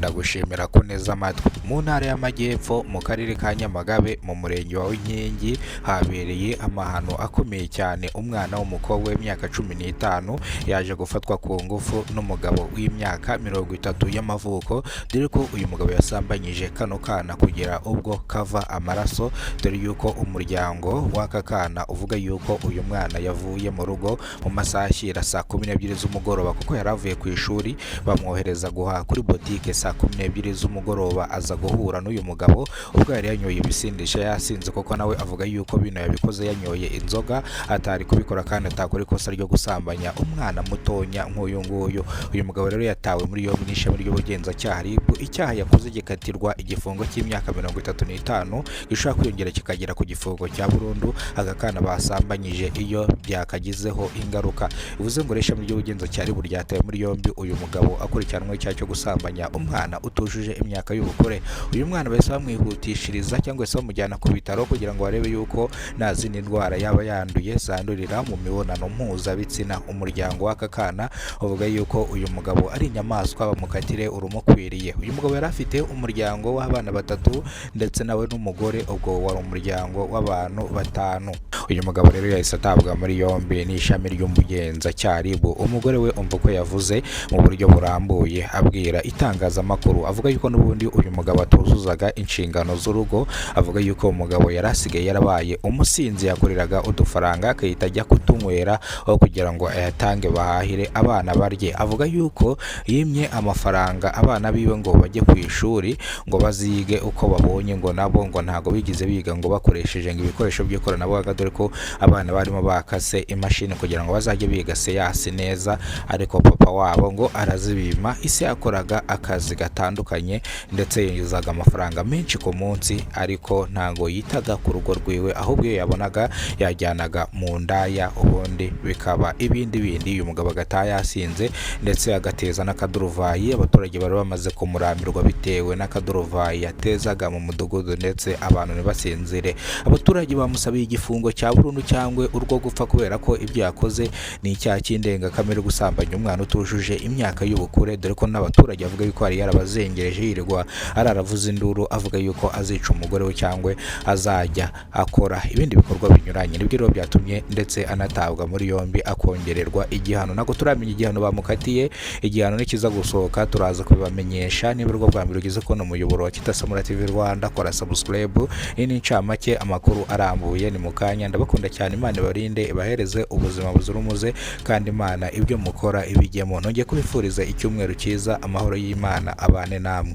Ndagushimira ko neza amatwi. Mu ntara y'Amajyepfo, mu karere ka Nyamagabe, mu murenge wa Winkingi, habereye amahano akomeye cyane. Umwana w'umukobwa w'imyaka 15 yaje gufatwa ku ngufu n'umugabo w'imyaka 30 y'amavuko, dore ko uyu mugabo yasambanyije kano kana kugera ubwo kava amaraso, dore yuko umuryango w'aka kana uvuga yuko uyu mwana yavuye mu rugo mu masaha ashyira saa 12 z'umugoroba, kuko yari avuye ku ishuri, bamwohereza guhaha kuri botike saa 12 z'umugoroba, aza guhura n'uyu mugabo ubwo yari yanyoye ibisindisha yasinze, kuko nawe avuga yuko bino yabikoze yanyoye inzoga, atari kubikora kandi atakora ikosa ryo gusambanya umwana mutonya nk'uyu nguyu. Uyu mugabo rero yatawe muri yombi n'ishami ry'ubugenzacyaha RIB. Icyaha yakoze gikatirwa igifungo cy'imyaka 35 gishobora kwiyongera kikagera ku gifungo cya burundu aka kana basambanyije iyo byakagizeho ingaruka. Bivuze ngo ishami ry'ubugenzacyaha RIB ryataye muri yombi uyu mugabo akurikiranweho icyaha cyo gusambanya umwana utujuje imyaka y'ubukure. Uyu mwana bahise bamwihutishiriza cyangwa se bamujyana ku bitaro kugira ngo barebe yuko nta zindi ndwara yaba yanduye zandurira mu mibonano mpuzabitsina. Umuryango w'aka kana uvuga yuko uyu mugabo ari inyamaswa, bamukatire urumukwiriye. Uyu mugabo yari afite umuryango w'abana batatu ndetse nawe n'umugore, ubwo wari umuryango w'abantu batanu. Uyu mugabo rero yahise atabwa muri yombi n'ishami ry'umugenzacyaha RIB. Umugore we, umva uko yavuze mu buryo burambuye abwira itangazamakuru, avuga yuko n'ubundi uyu mugabo atuzuzaga inshingano z'urugo. Avuga yuko umugabo yari asigaye yarabaye umusinzi, yakoreraga udufaranga akahita ajya kutunywera aho kugira ngo ayatange bahahire abana barye. Avuga yuko yimye amafaranga abana biwe ngo bajye ku ishuri, ngo bazige uko babonye, ngo nabo ngo ntago bigeze biga ngo bakoresheje ngo ibikoresho by'ikoranabuhanga, dore ko abana barimo bakase imashini kugira ngo bazajye biga seyasi neza, ariko papa wabo ngo arazibima. Ise yakoraga akazi gatandukanye ndetse yinjizaga amafaranga menshi ku munsi, ariko ntago yitaga ku rugo rwiwe, ahubwo iyo yabonaga yajyanaga mu ndaya, ubundi bikaba ibindi bindi. Uyu mugabo agataha yasinze ndetse agateza n'akaduruvayi. Abaturage bari bamaze kumurambirwa bitewe n'akaduruvayi yatezaga mu mudugudu, ndetse abantu ntibasinzire. Abaturage bamusabiye igifungo cya burundu cyangwa urwo gupfa, kubera ko ibyo yakoze ni icyaha cy'indengakamere, gusambanya umwana utujuje imyaka y'ubukure, dore ko n'abaturage bavuga yuko yari yarabazengereje, yirirwa araravuza induru avuga yuko azica umugore we cyangwa azajya akora ibindi bikorwa binyuranye. Nibyo rero byatumye ndetse anatabwa muri yombi, akongererwa igihano. Ntabwo turamenya igihano bamukatiye. Igihano nikiza gusohoka turaza kubibamenyesha. Niba aribwo bwa mbere ugeze kubona umuyoboro wa Kitasamura TV Rwanda, kora subscribe. Iyi ni incamake, amakuru arambuye ni mu kanya. Ndabakunda cyane, Imana ibarinde, ibahereze ubuzima buzira umuze, kandi Imana ibyo mukora ibijyemo. Nongeye kubifuriza icyumweru cyiza, amahoro y'Imana abane namwe.